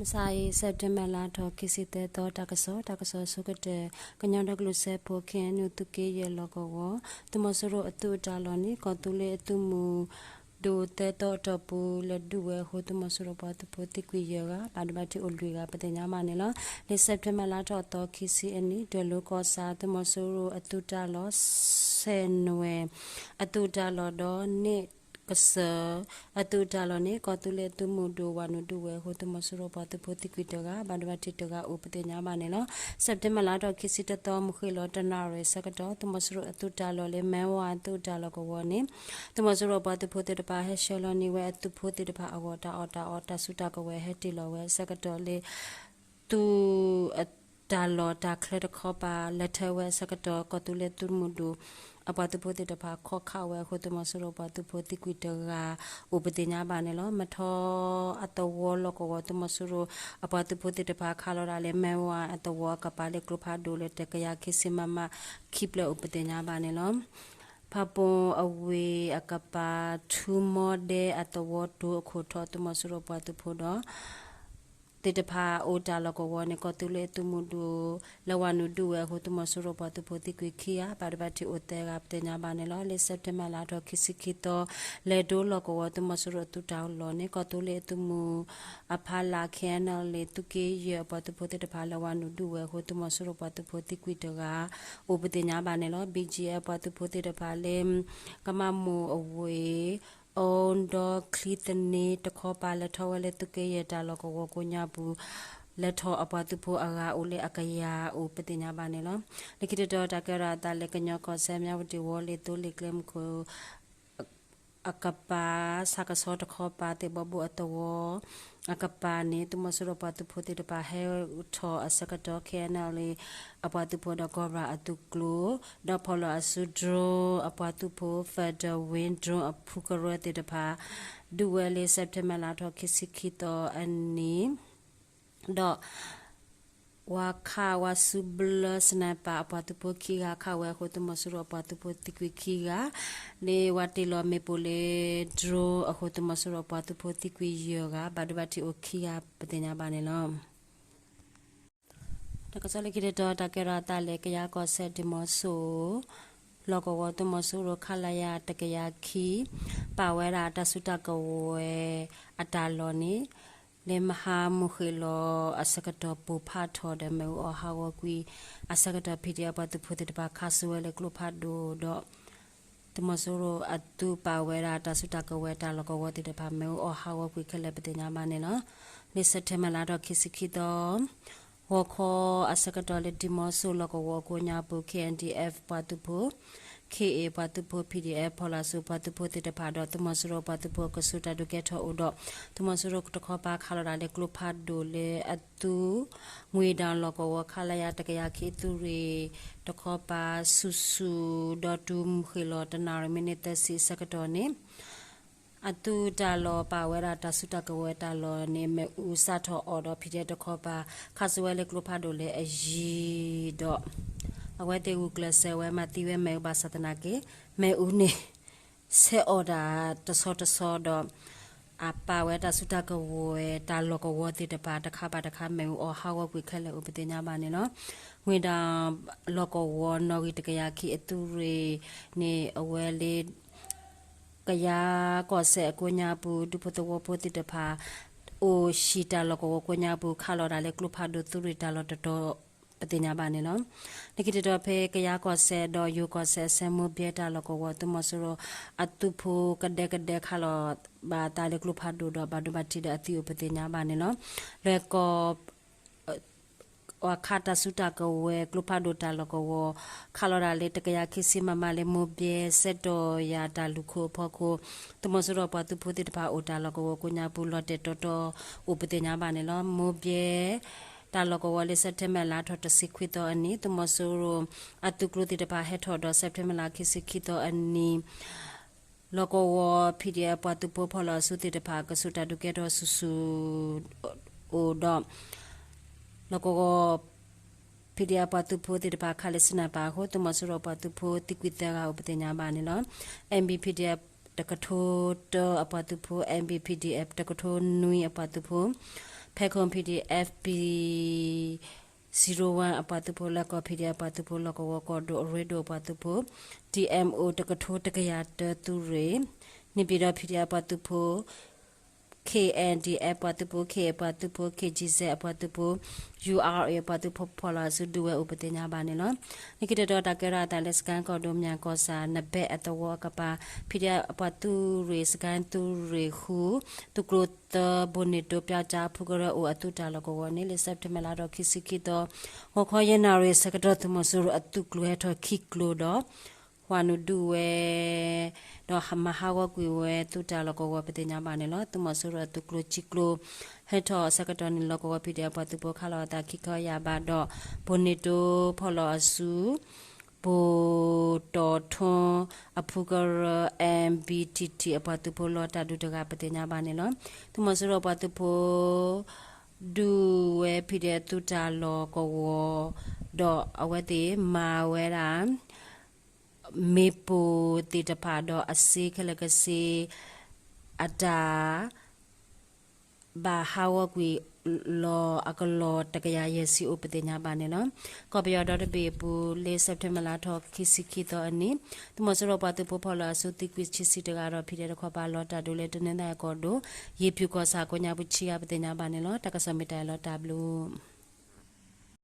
မုၢ်ဆါအံၤ September လါထီၣ်ခံဆံသၢသီ တၢ်ကစီၣ်, တၢ်ကစီၣ်အဆိကတၢၢ်, ကညီဒီကလုာ်စၢဖှိၣ် ခ့ၣ်အဲၣ်ယူၣ် သုးက့ယဲၢ်လီၢ်ကဝီၤ သုးမီၤစိရိၤအသုးအတၢ်လီၢ်န့ၣ် ကီၢ်သူလ့ၤအသုးမုၢ်ဒိၣ်သၢသီအတီၢ်ပူၤ လဲၤဒုးဝဲအဃိ သုးမီၤစိရိၤပှၤသုးဖိသံကွံာ်ယဲၢ်ဂၤ ဘၣ်ဒိဘၣ်ထံးအိၣ်လွံၢ်ဂၤ ပသ့ၣ်ညါဘၣ်န့ၣ်လီၤ. လၢ September လါထီၣ်သီခံဆံအနံၤ ဒွဲၣ်လိၤကီၢ်ဆၣ် သုးမီၤစိရိၤအသုးတၢ်လီၢ် စဲၣ်နွဲၣ် အသုးတၢ်လီၢ်ဒီး န့ၣ်ကစၢၢ် အသုးတၢ်လီၢ်န့ၣ် ကီၢ်သူလ့ၤသုးမုၢ်ဒိၣ်ဝးနုာ်ဒုးဝဲအဃိ သုးမီၤစိရိၤပှၤသုးဖိသံကွံာ်တဂၤ ဘၣ်ဒိဘၣ်ထံးတဂၤအိၣ် ပသ့ၣ်ညါဘၣ်န့ၣ်လီၤ. September လါထီၣ်ခံဆံတသီ မုၢ်ဃ့ၢ်လီၤတနၣ်ရံၣ်အဆၢကတီၢ် သုးမီၤစိရိၤအသုးတၢ်လီၢ်လၢ မဲဝါသုးတၢ်လီၢ်ကဝီၤန့ၣ် သုးမီၤစိရိၤပှၤသုးဖိသ့ၣ်တဖၣ် ဟဲဆှၢလီၤန့ၢ်ဝဲအသုးဖိသ့ၣ်တဖၣ်အဂီၢ် တၢ်အီၣ်တၢ်အီ တၢ်စုတၢ်ကဝဲၤ ဟဲတ့ၢ်လီၤဝဲအဆၢကတီၢ်လၢ သုးအတၢ်လီၢ်တၢ်ချၢတခီပၤ လဲၤထၢဝဲအဆၢကတီၢ် ကီၢ်သူလ့ၤသုးမုၢ်ဒိၣ် အပှၤသုးဖိသ့ၣ်တဖၣ် ခီၣ်ခးဝဲအဃိ သုးမီၤစိရိၤပှၤသုးဖိသံကွံာ်တဂၤ အိၣ်ပသ့ၣ်ညါဘၣ်န့ၣ်လီၤ. မထီအသဝီလီၢ်ကဝီၤ သုးမီၤစိရိၤအပှၤသုးဖိသ့ၣ်တဖၣ် ခးလီၤဒၣ်လၢ မဲဝါအသဝီအကပၤလၢကျိဖးဒိၣ်လၢတကယၤခံဆံ မမ ခံဖျၢၣ်အိၣ်ပသ့ၣ်ညါဘၣ်န့ၣ်လီၤ. ဖးပူၤအဝ့ၢ်အကပၤ ထူမီဒဲအသဝီတိၤအခိၣ်ထီၣ် သုးမီၤစိရိၤပှၤသုးဖိဒီး သ့ၣ်တဖၣ်အိၣ်တၢ်လီၢ်ကဝီၤန့ၣ် ကီၢ်သူလ့ၤသုးမုၢ်ဒိၣ် လဲၤဝးနုာ်ဒုးဝဲအဃိ သုးမီၤစိရိၤပှၤသုးဖိသံကွံာ်ခံဂၤ ဘၣ်ဒိဘၣ်ထံးအိၣ်သၢဂၤ ပသ့ၣ်ညါဘၣ်န့ၣ်လီၤ. လၢ September လါထီၣ်ခံဆံခံသီ လဲၤဒိလီၢ်ကဝီၤ သုးမီၤစိရိၤအသုးတၢ်လီၢ်န့ၣ် ကီၢ်သူလ့ၤအသုးမုၢ်အဖီလာ် ခ့ၣ်အဲၣ်ယူၣ် သုးက့ယဲၢ်အပှၤသုးဖိသ့ၣ်တဖၣ် လဲၤဝးနုာ်ဒုးဝဲအဃိ သုးမီၤစိရိၤပှၤသုးဖိသံကွံာ်တဂၤ အိၣ်ပသ့ၣ်ညါဘၣ်န့ၣ်လီၤ. ဘံၣ်ကၠံၣ်အဲၣ် ပှၤသုးဖိသ့ၣ်တဖၣ်လၢ ကမၣ်မိၢ်အဝ့ၢ် အီဒီချံသန့တခီပၤ လဲၤထီၣ်ဝဲလၢသုးက့ယဲၢ်တၢ်လီၢ်ကဝီၤကိးညါပူၤ လဲၤထီၣ်အပှၤသုးဖိအဂၤအိၣ်လၢအကယၤအိၣ် ပသ့ၣ်ညါဘၣ်န့ၣ်လီၤ. လၢခံတတီၤ တၢ်ကဲထီၣ်အသးလၢ ကညီကီၢ်စဲၣ် မၠၣ်ဝတံၣ်ဝီလ့ၤ သိလ့ၣ်ကျဲမုၢ်ခိၣ် အကပၤ ဆၣ်ကဆီတခီပၤ သ့ၣ်ဘီဘိအသဝီအကပၤန့ၣ် သုးမီၤစိရိၤပှၤသုးဖိသ့ၣ်တဖၣ် ဟဲထီၣ်အဆၢကတီၢ် ခ့ၣ်အဲၣ်ယူၣ် အပှၤသုးဖိဒီး Cobra အသုးကျိၤ ဒီးဖီၣ်လီၤအစု drone အပှၤသုးဖိ Federal Wing drone အဖုကရၢသ့ၣ်တဖၣ် ဒုးဝဲလၢ September လါထီၣ်ခံဆံခံသီအနံၤ ဒီး ဝၤခးဝၤစုဘျၢ sniper အပှၤသုးဖိခံဂၤခးဝဲအဃိ သုးမီၤစိရိၤအပှၤသုးဖိသံကွံာ်ခံဂၤ လၢဝၤတ့ၢ်လီၤမ့ၣ်ပိၢ်လၢ drone အဃိ သုးမီၤစိရိၤအပှၤသုးဖိသံကွံာ်ယဲၢ်ဂၤ ဘၣ်ဒိဘၣ်ထံးအိၣ်ခံဂၤ ပသ့ၣ်ညါဘၣ်န့ၣ်လီၤ. တၢ်ကစီၣ်လၢခံတတီၤ တၢ်ကဲထီၣ်အသးလၢ ကယၤကီၢ်စဲၣ် ဒံၣ်မီဆိၣ် လီၢ်ကဝီၤ သုးမီၤစိရိၤ ခလရ တကယၤခံ ပာ်ဝဲဒၣ်တၢ်စုတၢ်ကဝဲၤအတၢ်လီၢ်န့ၣ် လၢမဟါမုၢ်ဃ့ၢ်လီၤအဆၢကတီၢ် ပိၢ်ဖးထီၣ်ဒီးမ့ၣ်အူအီၣ်ဟးဂီၤကွံာ်အဆၢကတီၢ် PDF အပှၤသုးဖိသ့ၣ်တဖၣ် ခးဆူဝဲလၢကျိဖးဒိၣ်ဒီး သုးမီၤစိရိၤအသုးပာ်ဝဲဒၣ်တၢ်စုတၢ်ကဝဲၤတၢ်လီၢ်ကဝီၤသ့ၣ်တဖၣ် မ့ၣ်အူအီၣ်ဟးဂီၤကွံာ်ခဲလၢာ် ပသ့ၣ်ညါဘၣ်န့ၣ်လီၤ. လၢ September လါထီၣ်ခံဆံခံသီ ဂီၤခီအဆၢကတီၢ်လၢ ဒံၣ်မီဆိၣ်လီၢ်ကဝီၤအကိးညါပူၤ KNDF ပှၤသုးဖိ ခ့ၣ်အ့ၣ် ပှၤသုးဖိ PDF ဖီၣ်လီၤဆူပှၤသုးဖိသ့ၣ်တဖၣ်ဒီး သုးမီၤစိရိၤပှၤသုးဖိအကဆူးတၢ်ဒုးကဲထီၣ်အိၣ်ဒီး သုးမီၤစိရိၤတခီပၤခးလီၤဒၣ်လၢကျိဖးဒိၣ်လၢအသုး ငွေတောင် လီၢ်ကဝီၤ ခလရ တကယၤခံအသုးရ့ၣ်တခီပၤ ဆူၣ်ဆူၣ်ဒီးတုၤမုၢ်ဃ့ၢ်လီၤတနၣ်ရံၣ် မံးနံးသၢဆံအဆၢကတီၢ်န့ၣ် အသုးတၢ်လီၢ်ပာ်ဝဲဒၣ်တၢ်စုတၢ်ကဝဲၤတၢ်လီၢ်န့ၣ် မ့ၣ်အူစးထီၣ်အီၣ်ဒီး PDF တခီပၤ ခးဆူဝဲလၢကျိဖးဒိၣ်လၢအယံၤဒီး အဝဲသ့ၣ်ဂုာ်ကျဲးစၢးဝဲမၤသံဝဲမ့ၣ်အူဘၣ်ဆၣ်သနာ်က့ မ့ၣ်အူန့ၣ် ဆဲးအီၣ်တၢ်တဆီတဆီဒီး အပာ်ဝဲတၢ်စုတၢ်ကဝဲၤတၢ်လီၢ်ကဝီၤသ့ၣ်တဖၣ် တခါဘၣ်တခါ မ့ၣ်အူအီၣ်ဟးဂီၤကွံာ်ခဲလၢာ်အိၣ် ပသ့ၣ်ညါဘၣ်န့ၣ်လီၤ. ငွေတောင် လီၢ်ကဝီၤ နီၣ်ဂံၢ်တကယၤခံအသုးရ့ၣ်န့ၣ် အဝဲလၢ ကယၤကီၢ်စဲၣ်အကိးညါပူၤ ဒူဖိသဝီဖိသ့ၣ်တဖၣ် အိၣ်ဟံၣ်တၢ်လီၢ်ကဝီၤကိးညါပူၤ ခးလီၤဒၣ်လၢကျိဖးဒိၣ်သုးရ့ၣ်တၢ်လီၢ်တတီၤ ပသ့ၣ်ညါဘၣ်န့ၣ်လီၤ. လၢခံတတီၤဖဲကယၤကီၢ်စဲၣ်ဒီးယိၤကီၢ်စဲၣ်အဆၢ မိၢ်ဘဲတၢ်လီၢ်ကဝီၤ သုးမီၤစိရိၤ အသုးဖိကဒဲကဒဲခးလီၤဘၣ်အသးလၢကျိဖးဒိၣ်ဒီး ဘၣ်ဒိဘၣ်ထံးဒီးအသံအိၣ် ပသ့ၣ်ညါဘၣ်န့ၣ်လီၤ. လွဲၢ်ကီၢ် ဝၤခးတၢ်စုတၢ်ကဝဲၤကျိဖးဒိၣ်တၢ်လီၢ်ကဝီၤ ခးလီၤဒၣ်လၢတကယၤခံဆံ မမ လၢမိၢ်ဘဲစဲတီၤယၤတၢ်လူၢ်ခိၣ်အဖီခိၣ် သုးမီၤစိရိၤပှၤသုးဖိသ့ၣ်တဖၣ်အိၣ်တၢ်လီၢ်ကဝီၤကိးညါပူၤ လီၤတဲာ်တီတီ အိၣ်ပသ့ၣ်ညါဘၣ်န့ၣ်လီၤ. မိၢ်ဘဲတၢ်လီၢ်ကဝီၤလၢ September လါထီၣ်တဆံခွံသီအနံၤ သုးမီၤစိရိၤအသုးကျိၤသ့ၣ်တဖၣ်ဟဲထီၣ်ဒီး September လါခံဆံခံသီအနံၤ လီၢ်ကဝီၤ PDF ပှၤသုးဖိဖီၣ်လီၤအစုသ့ၣ်တဖၣ် ကဆူးတၢ်ဒုးကဲထီၣ်ဆူၣ်ဆူၣ်အိၣ်ဒီး လီၢ်ကဝီၤ PDF ပှၤသုးဖိသ့ၣ်တဖၣ်ခးလၢ sniper အဃိ သုးမီၤစိရိၤပှၤသုးဖိသံကွံာ်သၢဂၤအိၣ် ပသ့ၣ်ညါဘၣ်န့ၣ်လီၤ. MB PDF တကထိတၢအပှၤသုးဖိ MB PDF တကထိနွံအပှၤသုးဖိ ဖဲခိၣ် P D F P zero one အပှၤသုးဖိ လၢကီၢ် P D F အပှၤသုးဖိ လီၢ်ကဝီၤကီၢ်ဒိၣ် အရ့ဒိၣ်အပှၤသုးဖိ T M O တကထိတကယၤတၢသုးရ့ၣ် န့ၣ်ပၠံၣ်ဒီး P D F အပှၤသုးဖိ K N D F ပှၤသုးဖိ K အပှၤသုးဖိ K G Z အပှၤသုးဖိ U R A အပှၤသုးဖိ ဖီၣ်လီၤအစုဒုးဝဲအိၣ် ပသ့ၣ်ညါဘၣ်န့ၣ်လီၤ. လၢခံတတီၤ တၢ်ကဲထီၣ်အသးလၢ စကဲၣ်ကီၢ်ဒိၣ် မၠၣ်ကီၢ်ဆၣ် နဘဲၣ်အသဝီအကပၤ P D F အပှၤသုးရ့ၣ် စကဲၣ်သုးရ့ၣ်ဃု သုးကျိၤသၢ ဘိၣ်န့ၣ်တိၤ ပၠၣ်ကၠၣ် အဖုကရၢအိၣ်အသုးတၢ်လီၢ်ကဝီၤန့ၣ် လၢ September လါထီၣ်ခံဆံခံသီ ဂီၤခီယဲၢ်နၣ်ရံၣ်ဆၢကတီၢ် သုးမီၤစိရိၤအသုးကျိၤဟဲထီၣ်ခံကျိၤဒီး ဟးနုာ်ဒုးဝဲ ဒီးမၤဟးဂီၤကွံာ်ဝဲသုးတၢ်လီၢ်ကဝီၤ ပသ့ၣ်ညါဘၣ်န့ၣ်လီၤ. သုးမီၤစိရိၤအသုးကျိၤခံကျိၤ ဟဲထီၣ်ဆၢကတီၢ်န့ၣ် လီၢ်ကဝီၤ P D F အပှၤသုးဖိခးလီၤအသးခံခီယၢ်ဘးဒီး ဘိၣ်န့ၣ်တိၤဖီၣ်လီၤအစု ဘိၣ်တီၣ်ထီ အဖုကရၢ M B T T အပှၤသုးဖိလီၤတၢ်ဒုးတဂၤ ပသ့ၣ်ညါဘၣ်န့ၣ်လီၤ. သုးမီၤစိရိၤအပှၤသုးဖိ ဒုးဝဲ P D F သုးတၢ်လီၢ်ကဝီၤ ဒီးအဝဲသ့ၣ်မၤဝဲဒၣ် မ့ၣ်ပိၢ်သ့ၣ်တဖၣ်ဒီးအစ့ခဲလၢာ်ကစ့ အတၢ် ဘၣ်ဟးဂီၤကွံာ်လီၤအကလီၢ်တကယၤယဲၢ်ဆံအိၣ် ပသ့ၣ်ညါဘၣ်န့ၣ်လီၤ. ကီၢ်ပယီၤဒီတဘ့ၣ်အပူၤ လၢ September လါထီၣ်ခံဆံခံသီအနံၤ သုးမီၤစိရိၤပှၤသုးဖိဖီၣ်လီၤအစုသံကွံာ်ဆံဆံတဂၤဒီး P D F တခီပၤလီၤတၢ်ဒုးလၢတနီသရံၣ်ကီၢ်ဒိၣ် ယ့ၣ်ဖၠူၣ်ကီၢ်ဆၣ်ကိးညါပူၤဆံဂၤ ပသ့ၣ်ညါဘၣ်န့ၣ်လီၤ. တၢ်ကစီၣ်မ့ၢ်တၢ်အံၤလီၤ တၢ်ဘျုး